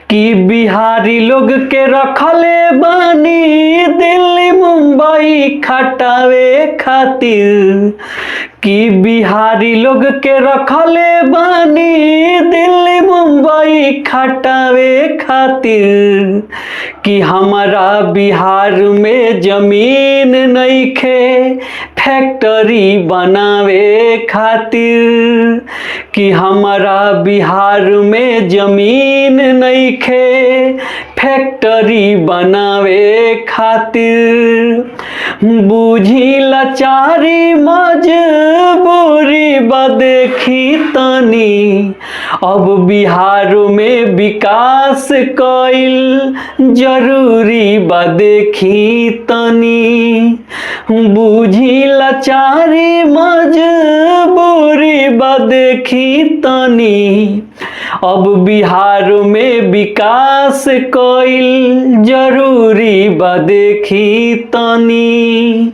कि बिहारी लोग के रखले बानी दिल्ली मुंबई खटावे खातिर, कि बिहारी लोग के रखले बानी दिल्ली मुंबई खटावे खातिर, कि हमारा बिहार में जमीन नइखे फैक्ट्री बनावे खातिर, कि हमारा बिहार में जमीन नइखे फैक्ट्री बनावे खातिर। बूझी लाचारी मजबूरी बदेखी तनी, अब बिहार में विकास कइल जरूरी बदेखी तनी। बूझी लाचारी मजबूरी बदेखी तनी, अब बिहार में विकास कइल जरूरी बदेखी तनी।